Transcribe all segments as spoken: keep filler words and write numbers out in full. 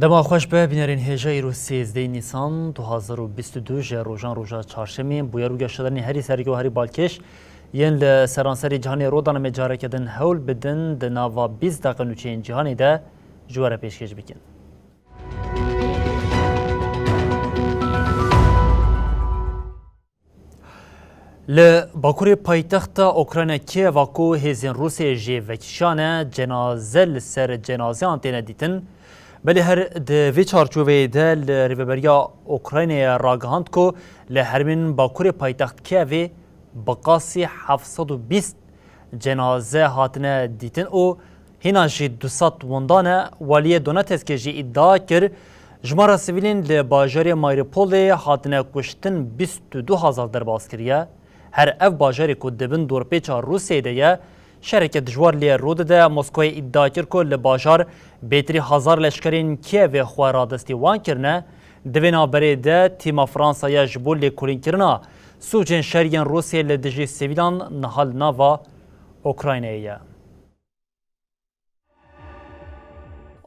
Dema xweş be, bînerên hêja, îro sêzdehê Nîsan du hazar û bîst û du ji rojan roja çarşemê, bûyer û geşedanên herî sereke û herî balkêş yên li seranserê cîhanê rû dane me careke din hewl bidin di nava bîst deqe nûçeyên cîhanê de ji we re pêşkêş bikin. Li bakurê paytexta Ukrayna Kiyeva ku hêzên Rûsiyê jê vekişiyane, cenaze li ser cenazeyan têne dîtin. Belê her di vê çarçoveyê de li Rêveberiya Ukraynayê ragihand ku li herêmên bakurê paytext Kiyevê bi qasî heft sed û bîst cenaze hatine dîtin û hîna jî du sed winda ne. Waliyê Donetskê jî îdia kir, jimara sivîlên li bajarê Mariupolê hatine kuştin bîst û du hezar derbas kiriye. Her ev bajarê ku di bin dorpêça Rûsyayê de ye, şereke dijwar lê rû dide. Moskowayê îdia kir ku li bajar bêtirî hezar leşkerên Kiyevê xwe radestî wan kirine. Di vê navberê de tîma Fransa ya ji bo lêkolînkirina sûcên şer yên Rûsyayê li dijî sivîlan niha li nava Ukraynayê ye.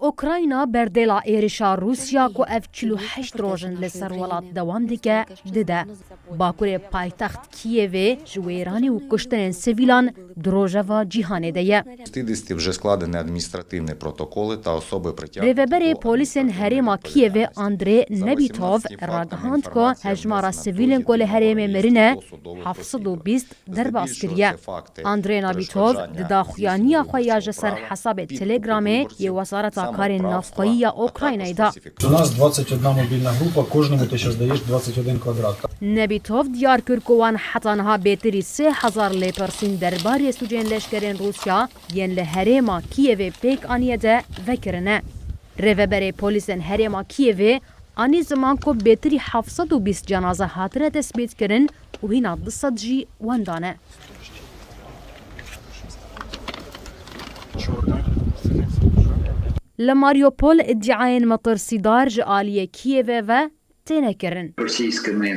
Ukrayna berdêla êrişa Rûsya ku ev çil û heşt roj in li ser welat dewam dike, dide. Bakurê paytext Kiyevê ji wêranê û kuştinên sivîlan di rojeva cîhanê de ye. Шістдесят вже складені адміністративні протоколи та особи притягнуті до адміністративної відповідальності. Andrê Nebitov ragihand ku hejmara sivîlên ku li herêmê mirine heft sed û bîst derbas kiriye. Andrê Nebitov di daxuyaniya xwe ya ji ser hesabê Telegramê yê Wezareta Karên Navxweyî ya Ukraynayê da. У нас двадцять одна мобільна група, кожному ти ще здаєш двадцять один квадрат. Nebitov diyar kir ku wan heta niha bêtirî sê hezar lêpirsîn derbarê sûcên leşkerên Rûsya yên li herêma Kiyevê pêk aniye de vekirine. Rêveberê polîsên herêma Kiyevê anî ziman ku bêtirî heft sed û bîst cenaze hatine tespîtkirin û hîna du sed jî wenda ne. Li Mariupol îdiayên metirsîdar ji aliyê Kiyevê ve têne kirin. Російськими,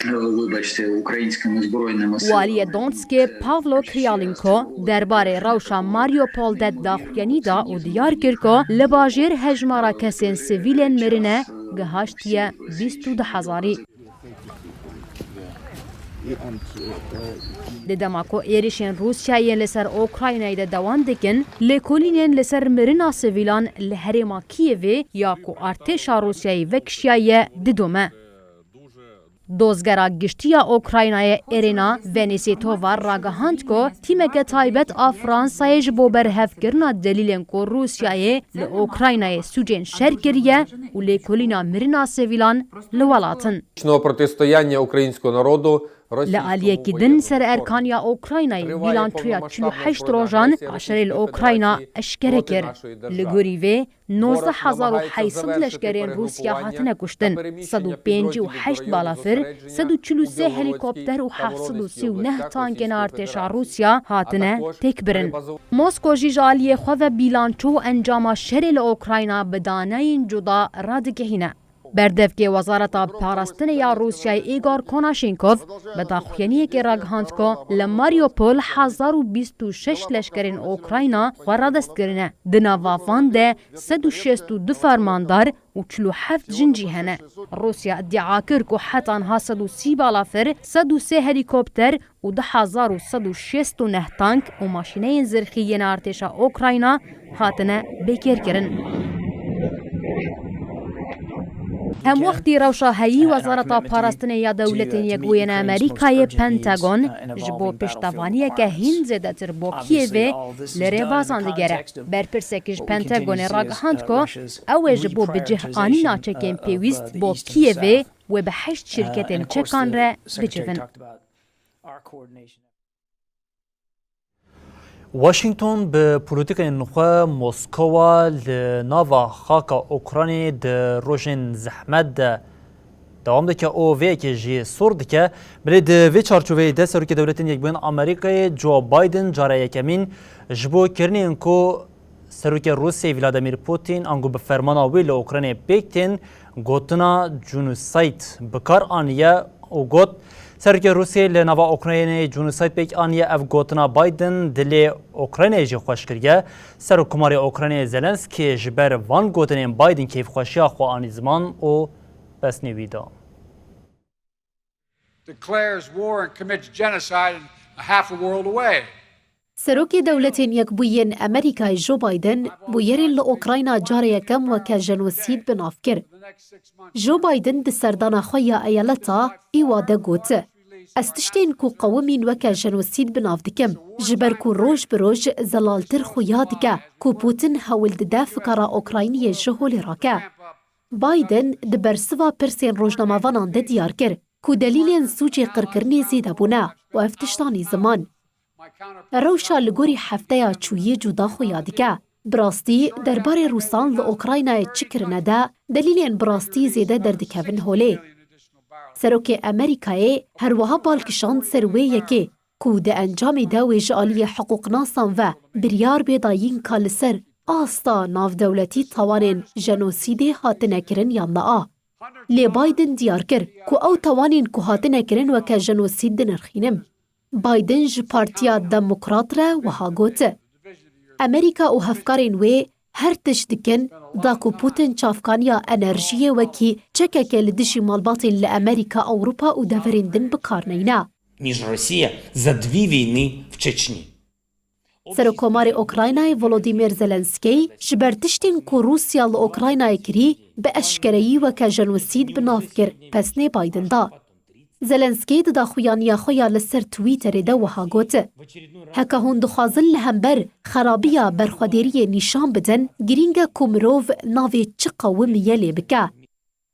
е, вибачте, українськими збройними силами. Waliyê Donetskê Pavlo Kriyalenko derbarê rewşa Mariupol de daxuyanî da û diyar kir ku li bajêr hejmara kesên sivîlên mirine gihaştiye bîst û du hezarî. Di dema ku êrişên Rûsyayê li ser Ukraynayê de dewam dikin, lêkolînên li ser mirina sivîlan li herêma Kiyevê ya ku artêşa Rûsyayê vekişiyaye didome. Dozgera giştî ya Ukraynayê Îrîna Venîsîtova ragihand ku tîmeke taybet a Fransayê ji bo berhevkirina delîlên ku Rûsyayê li Ukraynayê sûcên şer kiriye û lêkolîna mirina sivîlan li welat in. Протистояння українського народу Li aliyekî din, ser erkaniya Ukraynayê bîlançoya çil û heşt rojan a şerê li Ukrayna eşkere kir. Li gorî vê, nozdeh hezar û heyt sed leşkerên Rûsya hatine kuştin, sed û pêncî û heşt balafir, sed û çil û sê helîkopter û heft sed û sî û neh tankên artêşa Rûsya hatine têkbirin. Mosko jî ji aliyê xwe ve bîlanço û encama şerê li Ukrayna bi daneyên cuda radigihîne. Berdevkê Wezareta Parastinê ya Rûsyayê Igor Konashenkov bi daxuyaniyekê ragihand ku li Mariupol hezar û bîst û şeş leşkerên Ukrayna xwe radest kirine. Di nava van de sed û şêst û du fermandar û çil û heft jin jî hene. Rûsya îdia kir ku heta niha sed û sî balafir, sed û sê helîkopter û du hezar û sed û şêst û neh tank û maşîneyên zirxî yên artêşa Ukrayna hatine bêkêrkirin. Hemwextî rewşa heyî Wezareta Parastinê ya Dewletên Yekbûyên Amerîkayê Pentagon ji bo piştevaniyeke hîn zêdetir bo Kiyevê li rêbazan digere. Berpirsek ji Pentagonê ragihand ku ew ê ji bo bi cih anîna çekên pêwîst bo Kiyevê wê bi heşt şirketên çekan re bicivin. Washington bi polîtîkên xwe Moskowa li nava xaka Ukraynê di rojên zehmet de dewam dike û vê yekê jî sor dike. Belê di vê çarçoveyê de Serokê Dewletên Yekbûyên Amerîkayê Joe Biden cara yekemîn ji bo kirinên ku Serokê Rûsyayê Vladimir Putin ango bi fermana wî li Ukraynê pêk tên gotina genocide bi kar aniye û got, Serokê Rûsyayê li nava Ukraynê genocide pêk aniye, ev gotina Biden dilê Ukraynayê jî xweş kiriye. Serokkomarê Ukraynayê Zelensky ji ber van gotinên Biden kêfxweşiya xwe anî ziman û pesnê wî da. Declares war and commits genocide and a half a world away. Serokê Dewletên Yekbûyî yên Amerîkayê Joe Biden bûyerên li Ukrayna cara yekem weke jenosîd bi nav kir. Joe Biden di serdana xwe ya eyaleta îwa de got, Ez tiştên ku qewimîn weke jenosîd bi nav dikim, ji ber ku roj bi roj zelaltir xuya dike ku Putin hewl dide fikara Ukrayniyê ji holê rake. Biden di bersiva pirsên rojnamevanan de diyar kir ku delîlên sûcê qirkirinê zêde bûne û ev tişt anî ziman. Rewşa li gorî hefteya çûyî cuda xuya dike. Bi rastî derbarê Rûsan li Ukraynayê çi kirine de delîlên bi rastî zêde derdikevin holê. Serokê Amerîkayê her wiha bal kişand ser wê yekê ku di encamê de wê ji aliyê hiqûqnasan ve biryar bê dayîn ka li ser asta navdewletî tawanên jenosîdê hatine kirin yan na. Lê Biden diyar kir ku ew tawanên ku hatine kirin weke jenosîd dinirxînim. Biden ji Partiya Demokrat re wiha got, Amerîka û hevkarên wê her tişt dikin da ku Putin çavkaniya enerjiyê wekî çekeke li dijî malbatên li Amerîka, Ewropa û deverên din bi kar neyne. Ніж Росія за дві війни в Чечні. Serokkomarê Ukraynayê Volodymyr Zelensky ji ber tiştên ku Rûsya li Ukraynayê kirî bi eşkereyî weke jenosîd bi nav kir, pesnê Biden da. Zelensky di daxuyaniya xwe ya li ser Twitterê de wiha got, Heke hûn dixwazin li hember xerabiya berxwedêriyê nîşan bidin, girîng e ku mirov navê çi qewimiye lê bike.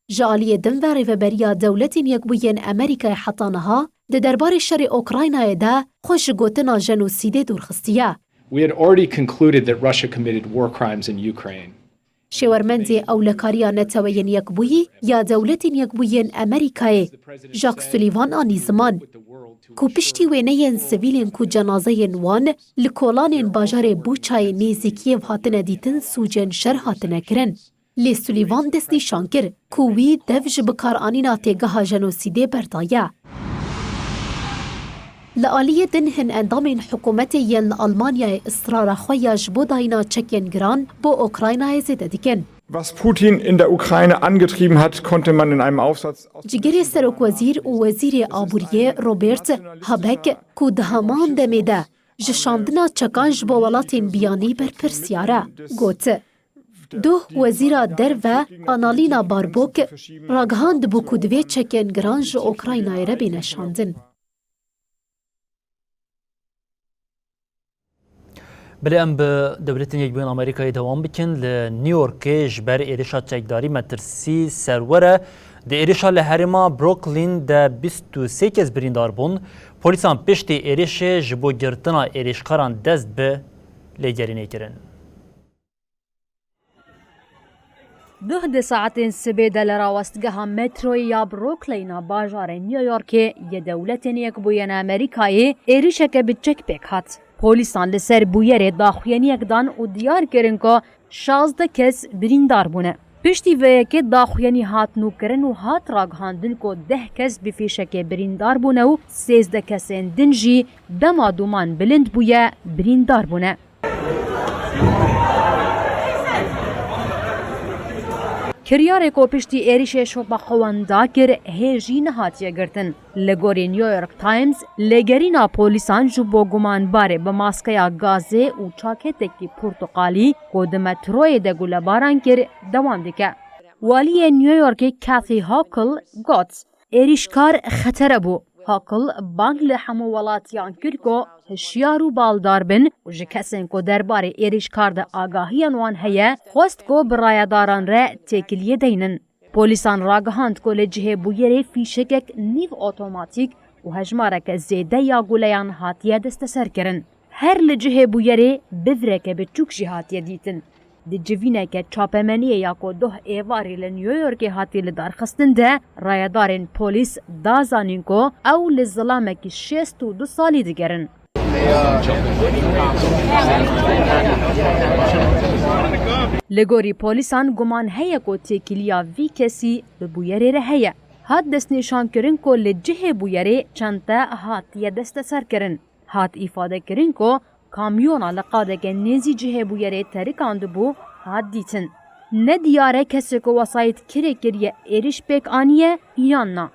Ji aliyê din ve Rêveberiya Dewletên Yekbûyên Amerîkayê heta niha di derbarê şerê Ukraynayê de xwe ji gotina jenosîdê dûr xistiye. We had already concluded that Russia committed war crimes in Ukraine. Şêwermendê Ewlekariya Neteweyên Yekbûyî ya Dewletên Yekbûyên Amerîkayê Jack Sullivan anî ziman ku piştî wêneyên sivîlên ku cenazeyên wan li kolanên bajarê Buçayê nêzîkiyê ve hatine dîtin sûcên şer hatine kirin. Lê Sullivan destnîşan kir ku wî dev ji bikaranîna têgeha jenosîdê berdaye. Li aliyê din hin endamên hikûmetê yên li Almanyayê israra xwe ya ji bo dayîna çekên giran bo Ukraynayê zêde dikin. Was Putin in der Ukraine angetrieben hat, konnte man in einem Aufsatz aus Cîgirê serokwezîr û wezîrê aboriyê Robert Habeck ku di heman demê de ji şandina çekan ji bo welatên biyanî berpirsiyar e, got, Duh Wezîra Derve Annalena Baerbock ragihand bû ku divê çekên giran ji Ukraynayê re bêne şandin. Belê em bi Dewletên Yekbûyên Amerîkayê dewam bikin. Li New Yorkê ji ber êrişa çekdarî metirsî serwer e. Di êrişa li herêma Brooklyn de bîst û sê kes birîndar bûn. Polîsan piştî êrişê ji bo girtina êrişkaran dest bi lêgerînê kirin. Duh di saetên sibê de li rawestgeha metroyê ya Brooklyn-a bajarê New Yorkê yê Dewletên Yekbûyên Amerîkayê êrişeke bi çek pêk hat. Polîsan li ser bûyerê daxuyaniyek dan û diyar kirin ku şazdeh kes birîndar bûne. Piştî vê yekê daxuyanî hat nûkirin û hat ragihandin ku deh kes bi fîşekê birîndar bûne û sêzdeh kesên din jî dema dûman bilind bûye birîndar bûne. Kiryarê ku piştî êrişê şopa xwe wenda kir, hê jî nehatiye girtin. Li gorî New York Times, lêgerîna polîsan ji bo gumanbarê bi maskeya gazê û çaketekî portuqalî ku di metroyê de gulebaran kir, dewam dike. Waliyê New Yorkê Kathy Hochul got, Êrîşkar xetere bû. Hochul bang li hemû welatiyan kir ku hişyar û baldar bin û ji kesên ku derbarê êrîşkar de agahiyan wan heye, xwest ku bi rayedaran re têkiliyê deynin. Polîsan ragihand ku li cihê bûyerê fîşekek nîv otomatîk û hejmareke zêde ya guleyan hatiye desteserkirin. Her li cihê bûyerê bivreke biçûk jî hatiye dîtin. Di civîneke çapemeniyê ya ku doh êvarî li New Yorkê hatiye lidarxistin de, rayedarên polîs da zanîn ku ew li zilamekî şêst û du salî digerin. Li gorî polîsan guman heye ku têkiliya vî kesî bi bûyerê re heye. Hat destnîşankirin ku li cihê bûyerê çente hatiye desteserkirin. Hat îfadekirin ku kamyona li qadeke nêzî cihê bûyerê terikandibû hat dîtin. Ne diyar e kesê ku wesayît kirê kiriye êrîş pêk aniye yan na.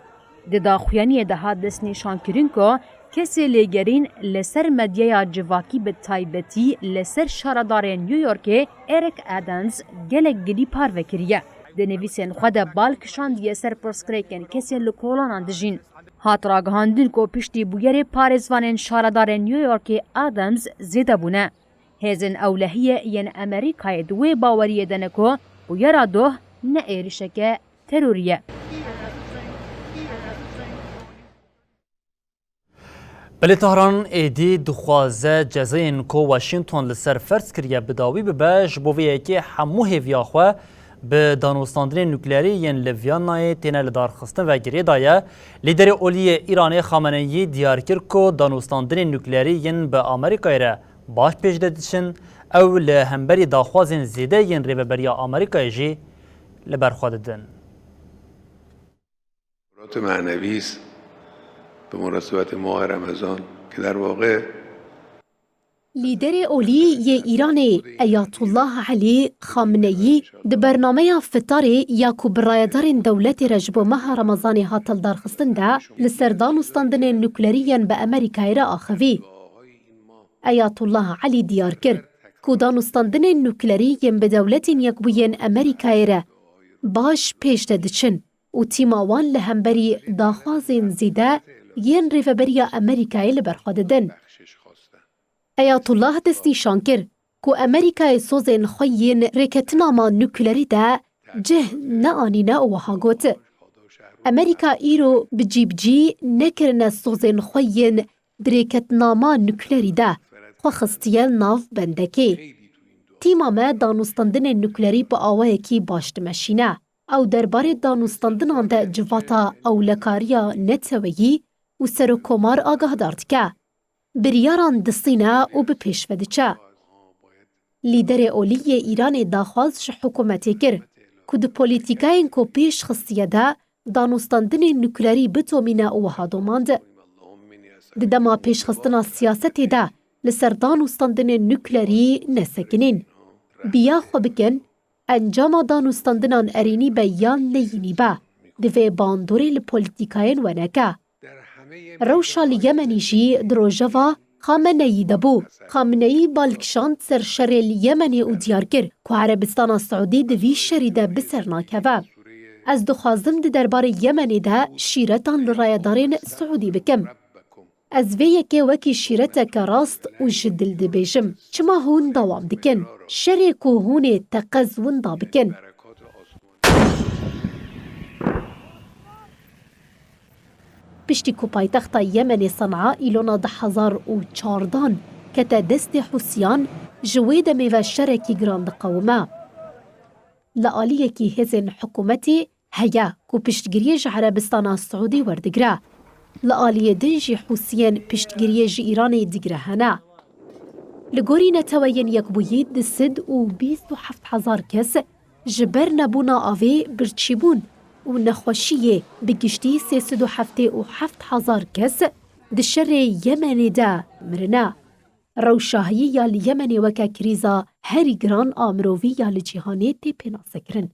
Di daxuyaniyê de hat destnîşankirin ku kesê lêgerîn li ser medyaya civakî, bi taybetî li ser şaredarê New Yorkê Eric Adams gelek gilî parve kiriye. Di nivîsên xwe de bal kişandiye ser pirsgirêkên kesên li kolanan dijîn. Hat ragihandin ku piştî bûyerê parêzvanên şaredarê New Yorkê Adams zêde bûne. Hêzên ewlehiyê yên Amerîkayê di wê baweriyê de ne ku bûyera doh ne êrîşeke terorî ye. Belê Tehran êdî dixwaze cezayên ku Washington li ser ferz kiriye bi dawî bibe, ji bo vê yekê hemû hêviya xwe bi danûstandinên nukleerî yên li Viyanayê têne lidarxistin ve girêdaye. Lîderê olî yê Îranê Xameneyî diyar kir ku danûstandinên nukleerî yên bi Amerîkayê re baş pêş de diçin, ew li hemberî daxwazên zêde yên Rêveberiya Amerîkayê jî li ber xwe didin. معنوی است به مناسبت ماه رمضان که در واقع Lîderê olî yê Îranê Eyatullah Elî Xameneyî di bernameya fitarê ya ku bi rayedarên dewletê re ji bo meha Remezanê hat hildarxistin de li ser danûstandinên nuklerî yên bi Amerîkayê re axivî. Eyatullah Elî diyar kir ku danûstandinên nuklerî yên bi Dewletên Yekbûyên Amerîkayê re baş pêş de diçin û tîma wan li hemberî daxwazên zêde yên Rêveberiya Amerîkayê li ber xwe didin. Eyatullah destnîşan kir ku Amerîkayê sozên xwe yên rêketinama nuklerî de cih neanîne û wiha got, Amerîka îro bi cî bi cî nekirine sozên xwe yên di rêketnama nuklerî de xwe xistiye nav bendekê. Tîma me danûstandinên nuklerî bi awayekî baş dimeşîne. Ew derbarê danûstandinan de civata ewlekariya neteweyî û serokkomar agahdar dike. Biryaran distîne û bi pêş ve diçe. Lîderê olî yê Îranê daxwaz ji hikûmetê kir ku di polîtîkayên ku pêş xistiye de danûstandinên nuklerî bidomîne û wiha domand, Di dema pêşxistina siyasetê de li ser danûstandinên nuklerî nesekinîn. Biya xwe bikin, encama danûstandinan erênî be yan neyînî be, divê bandorê li polîtîkayên we neke. Rewşa li Yemenî jî di rojeva Xameneyî de bû. Xameneyî bal kişand ser şerê li Yemenê û diyar kir ku Erebistana Siûdî di vî şerî de bi ser nakeve. Ez dixwazim di derbarê Yemenê de şîretan li rayedarên Siûdî bikim. Ez vê yekê wekî şîreteke rast û ji dil dibêjim. Çima hûn dewam dikin? Şerê ku hûn ê teqez winda bikin. Piştî ku paytexta Yemenê Sen'a îlona du hezar û çardan kete destê Hûsiyan, ji wê demê ve şerekî giran diqewime. Li aliyekî hêzên hikûmetê heye ku piştgiriyê ji Erebistana Siûdî werdigire. Li aliyê din jî Hûsiyên piştgiriyê ji Îranê digire hene. Li gorî Neteweyên Yekbûyî du sed û bîst û heft hezar kes ji ber nebûna avê birçîbûn û nexweşiyê bi giştî sê sed û heftê û heft hezar kes di şerê Yemenê de mirine. Rewşa heyî ya li Yemenê weke krîza herî giran a mirovî ya li cîhanê tê pênasekirin.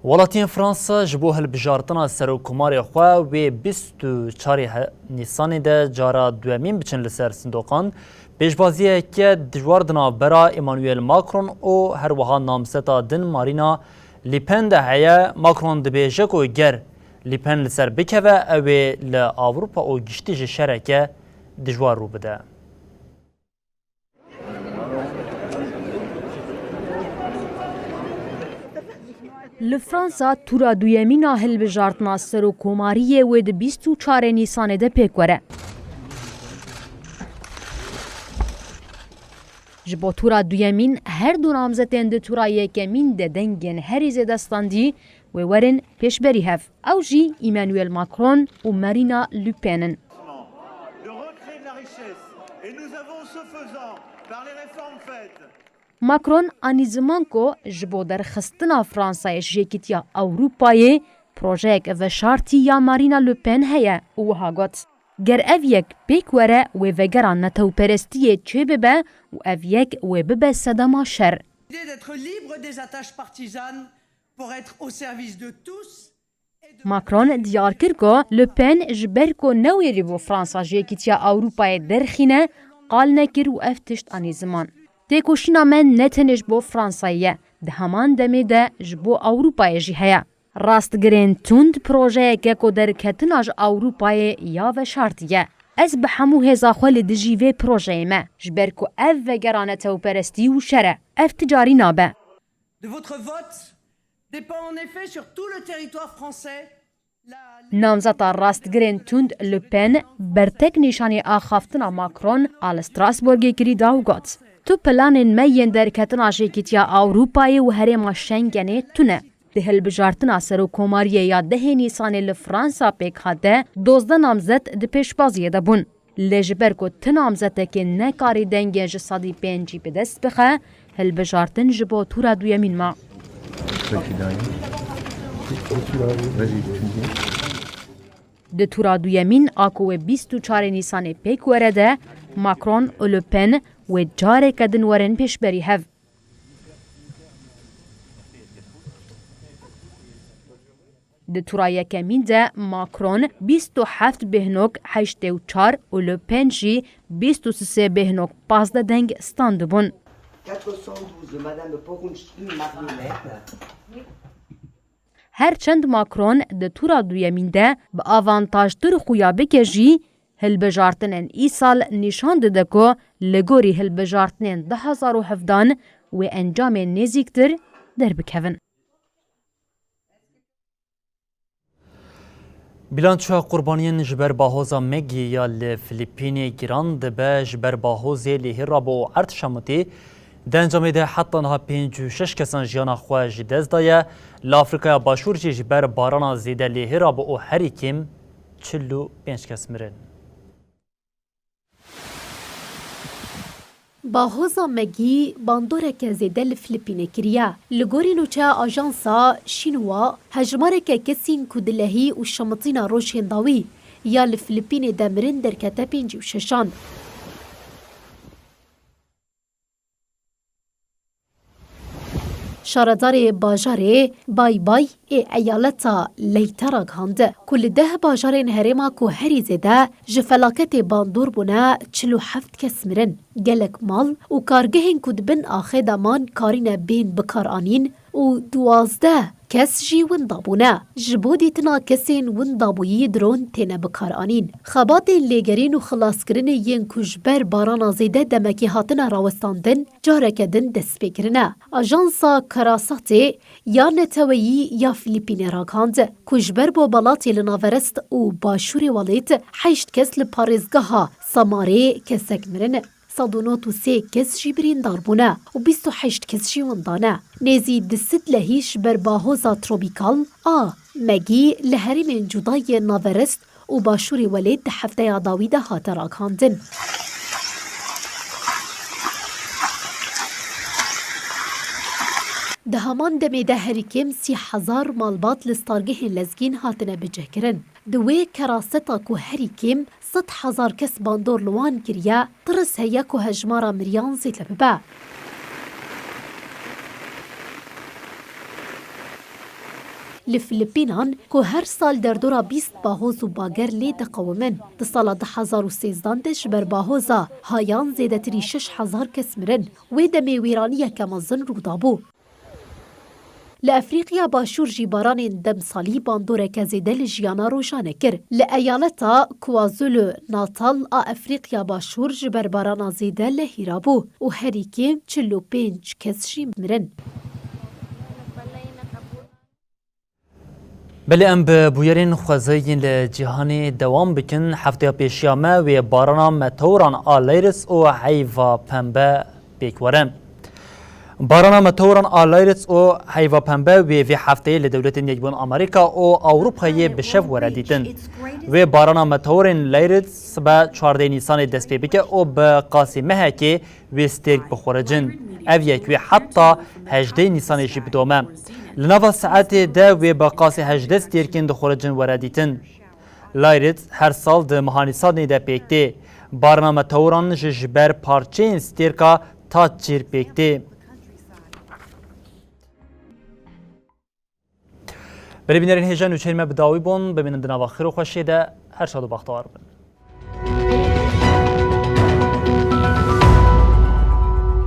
Welatiyên Fransa ji bo hilbijartina serokkomarê xwe wê bîst û çarê he-, Nîsanê de cara duemîn biçin li ser sindoqan. Pêşbaziyeke dijwar di navbera Emmanuel Macron û her wiha namzeta din Marine Le Pen de heye. Macron dibêje ku ger Le Pen li ser bikeve, ew ê li Ewropa û giştî jî şereke dijwar rû bide. Li Fransa tûra duyemîn a hilbijartina serokkomariyê wê di bîst û çarê Nîsanê de pêk were. Ji bo tûra duyemîn her du namzetên di tûra yekemîn de dengên herî zêde standî wê werin pêşberî hev. Ew jî Emmanuel Macron û Marine Le Pen in. Le retrait de la richesse. Et nous avons, ce faisant, par les réformes faites, Macron anî ziman ku ji bo derxistina Fransayê ji Yekîtiya Ewropayê projeyek veşartî ya Marine Le Pen heye û wiha got, ger ev yek pêk were wê vegera netewperestiyê çêbibe û ev yek wê bibe sedema şer. L'idée d'être libre des attaches partisanes pour être au service de tous. Macron diyar kir ku Le Pen ji ber ku newêrî bû Fransa ji Yekîtiya Ewropayê derxîne, qal nekir û ev tişt anî ziman. Têkoşîna me ne tenê ji bo Fransayê ye, di heman demê de ji bo Ewropayê jî heye. Rastgirên tund projeyeke ku derketina ji Ewropayê ya veşartî ye. Ez bi hemû hêza xwe li dijî vê projeyê me, ji ber ku ev vegera netewperestî û şer e. Ev ti carî nabe. De votre vote dépend en effet sur tout le territoire français la Namzeta rastgirên tund Le Pen bertek nîşanî axaftina Macron a li Strasbourgê kirî da û got, tu planên me yên derketina ji Yekîtiya Ewropayê û herêma Schengenê tune. Di hilbijartina serokkomariyê ya dehê Nîsanê li Fransa pêk hate, dozdeh namzet di pêşbaziyê de bûn. Lê ji ber ku ti namzetekê nekarî dengên ji sedî pêncî bi dest bixe, hilbijartin ji bo tûra duyemîn ma. Di tûra duyemîn a ku wê bîst û çarê Nîsanê pêk were de, Macron û Le Pen wê careke din werin pêşberî hev. Di tûra yekemîn de Macron bîst û heft bêhnok heştê û çar û Le Pen jî bîst û sê bêhnok pazdeh deng standibûn. Quatre cent douze, Madame Porunski, marionnette. Her çend Macron di tûra duyemîn de bi avantajtir xuya bike jî, hilbijartinên îsal nîşan dide ku li gorî hilbijartinên du hazar û hevdan wê encamên nêzîktir derbikevin. Bilançoya qurbaniyên ji ber bahoza Maggie ya li Filîpînê giran dibe. Ji ber bahozê lêhê rabû û erd şemutî. Di encamê de heta niha pêncî û şeş kesan jiyana xwe ji dest daye. Li Afrîkaya Başûr jî ji ber barana zêde lêhê rabû û herî kêm çil û pênc kes mirin. Bahoza Maggie bandoreke zêde li Filîpînê kiriye. Li gorî nûçeya ajansa Xinhua, hejmareke kesên ku dilehî û şemitîna rojên dawî ya li Filîpînê de mirin derkete pêncî û şeşan. Şaredarê bajarê Baybay ê eyaleta Leyte ragihand ku li deh bajarên herêma ku herî zêde ji felaketê bandor bûne, çil û heft kes mirin. Gelek mal û kargehên ku di bin axê de man karîne bên bikaranîn û duwazdeh kes jî winda bûne. Ji bo dîtina kesên windabûyî dron têne bikaranîn. Xebatên lêgerîn û xilaskirinê yên ku ji ber barana zêde demekê hatine rawestandin, careke din dest pê kirine. Ajansa Karasatê ya neteweyî ya Filîpînê ragihand ku ji ber bobelatê li naverest û başûrê welêt heşt kes li parêzgeha Samarê kesek mirin. Sed û nod û sê kes jî birîndar bûne û bîst û heşt kes jî winda ne. Nêzî du sed lehî ji ber bahoza tropîkal a Maggie li herêmên cuda yên naverest û başûrê welêt di hefteya dawî de hate ragihandin. Di heman demê de herî kêm sî hezar malbat li stargehên lezgîn hatine bicihkirin. Di wê keraseta ku herî kêm sed hezar kes bandor li wan kiriye, tirs heye ku hejmara miriyan zêde bibe. Li Filipînan ku her sal derdora bîst bahoz û bager lê diqewimin, di sala du hezar û sêzdan de ji ber bahoza hayan zêdetirî şeş hezar kes mirin. Wê demê wêraniyeke mezin rû dabû. Li Efrîqya Başûr jî baranên demsalî bandoreke zêde li jiyana rojane kir. Li eyaleta KwaZulu Natal a Efrîqya Başûr ji ber barana zêde lehî rabû û herî kêm çil û pênc kes jî mirin. Belê em bi bûyerên xwezayî yên li cîhanê dewam bikin. Hefteya pêşiya me wê barana meteoran a Leyritz û heyva pembe pêk were. Barana meteoran a Leyritz û heyva pembe wê vê hefteyê li Dewletên Yekbûn Amerîka û Ewropayê bi şev were dîtin. Wê barana meteorên Leyritz sibe çardeh Nîsanê dest pê bike û bi qasî mehekê wê stêrk bixwiricin. Ev yek wê heta hejdeh Nîsanê jî bidome. Li nava saetê de wê bi qasî hejdeh stêrkên dixwiricin were dîtin. Leyritz her sal di meha Nîsanê de pêk tê. Barana meteoran jî ji ber parçeyên stêrka Tatçîr pêk tê. Belê bînerên hêja, nûçeyên me bi dawî bûn, bimînin di nava xêr û xweşiyê de, her şad û bextewar bin.